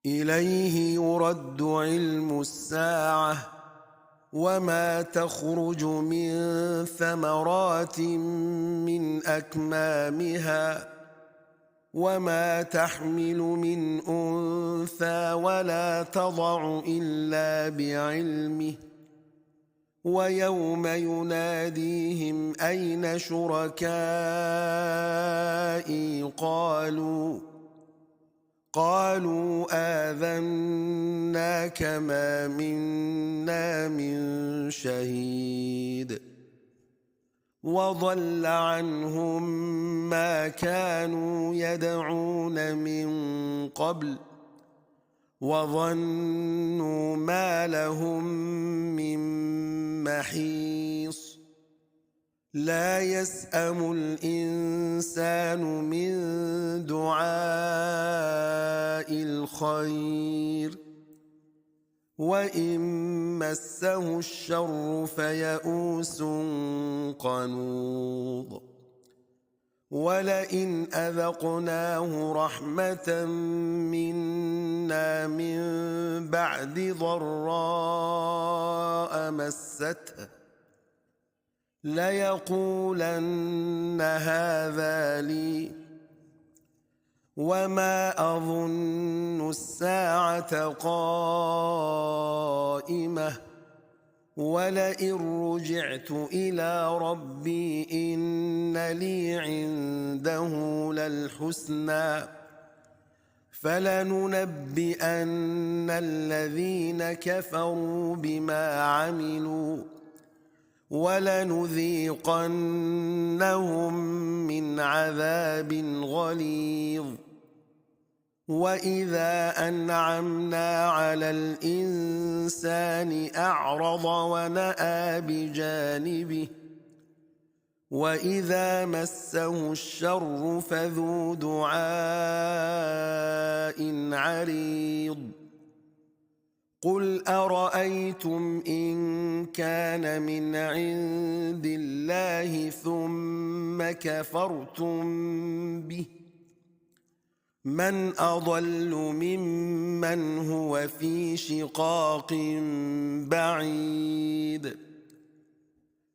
إليه يرد علم الساعة وما تخرج من ثمرات من أكمامها وما تحمل من أنثى ولا تضع إلا بعلمه ويوم يناديهم أين شركائي قالوا آذناك ما منا من شهيد وضل عنهم ما كانوا يدعون من قبل وظنوا ما لهم من محيص لا يسأم الإنسان من دعاء الخير وإن مسه الشر فيئوس قنوط ولئن أذقناه رحمة منا من بعد ضراء مسته ليقولن هذا لي وما أظن الساعة قائمة ولئن رجعت إلى ربي إن لي عنده للحسنى فلننبئن الذين كفروا بما عملوا ولنذيقنهم من عذاب غليظ وإذا أنعمنا على الإنسان أعرض ونأى بجانبه وإذا مسه الشر فذو دعاء عريض قل أرأيتم إن كان من عند الله ثم كفرتم به من أضل ممن هو في شقاق بعيد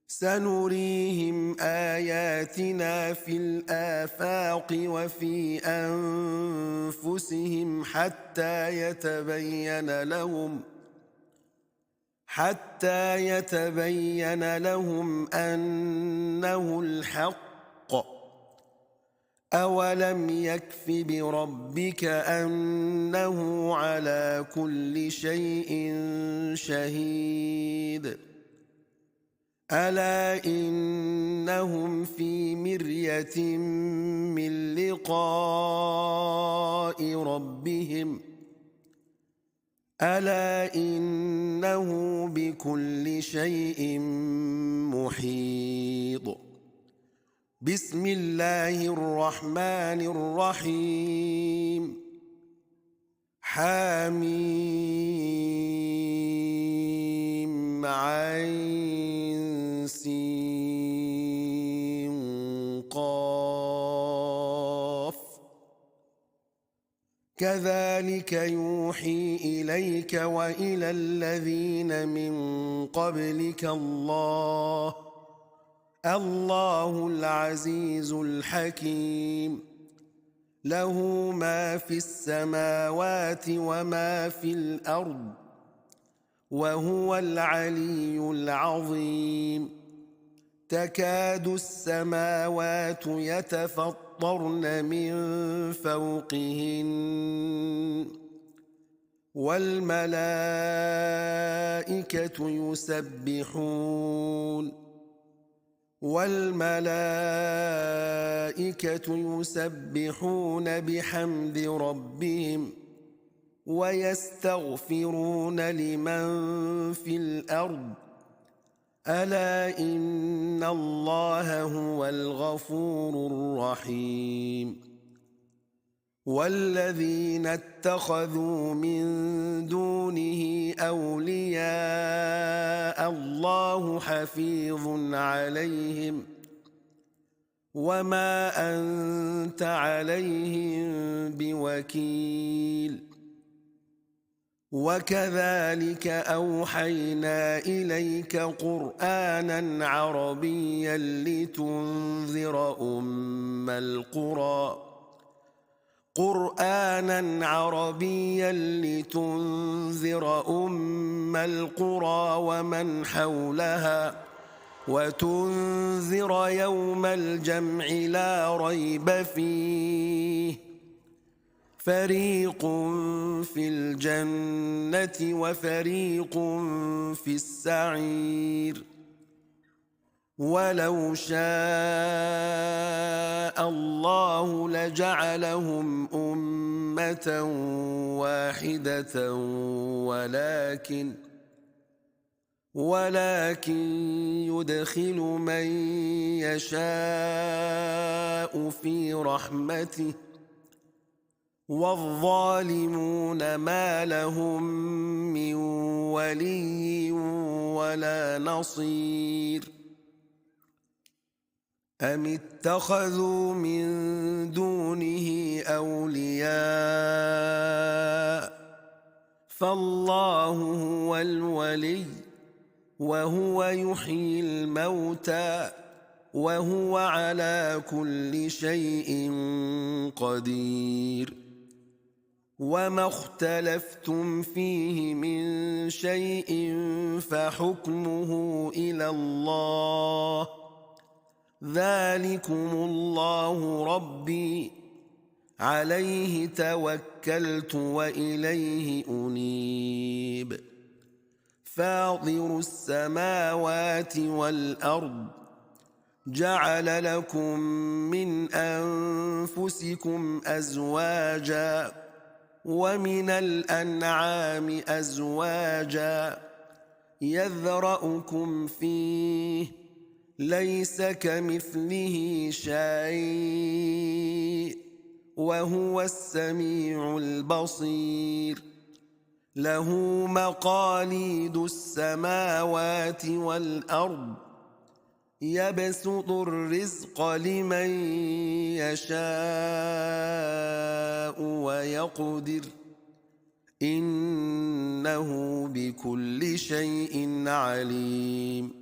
سنريهم آياتنا في الآفاق وفي أنفسهم حتى يتبين لهم أنه الحق أولم يكف بربك أنه على كل شيء شهيد ألا إنهم في مرية من لقاء ربهم ألا إنه بكل شيء محيط بسم الله الرحمن الرحيم حميم عين سين قاف كذلك يوحي إليك وإلى الذين من قبلك الله العزيز الحكيم له ما في السماوات وما في الأرض وهو العلي العظيم تكاد السماوات يتفطرن من فوقهن والملائكة يسبحون بحمد ربهم ويستغفرون لمن في الأرض ألا إن الله هو الغفور الرحيم والذين اتخذوا من دونه أولياء الله حفيظ عليهم وما أنت عليهم بوكيل وكذلك أوحينا إليك قرآنا عربيا لتنذر أم القرى ومن حولها وتنذر يوم الجمع لا ريب فيه فريق في الجنة وفريق في السعير ولو شاء الله لجعلهم أمة واحدة ولكن يدخل من يشاء في رحمته والظالمون ما لهم من ولي ولا نصير أم اتخذوا من دونه أولياء فالله هو الولي وهو يحيي الموتى وهو على كل شيء قدير وما اختلفتم فيه من شيء فحكمه إلى الله ذلكم الله ربي عليه توكلت وإليه أنيب فاطر السماوات والأرض جعل لكم من أنفسكم أزواجا ومن الأنعام أزواجا يذرأكم فيه ليس كمثله شيء وهو السميع البصير له مقاليد السماوات والأرض يبسط الرزق لمن يشاء ويقدر إنه بكل شيء عليم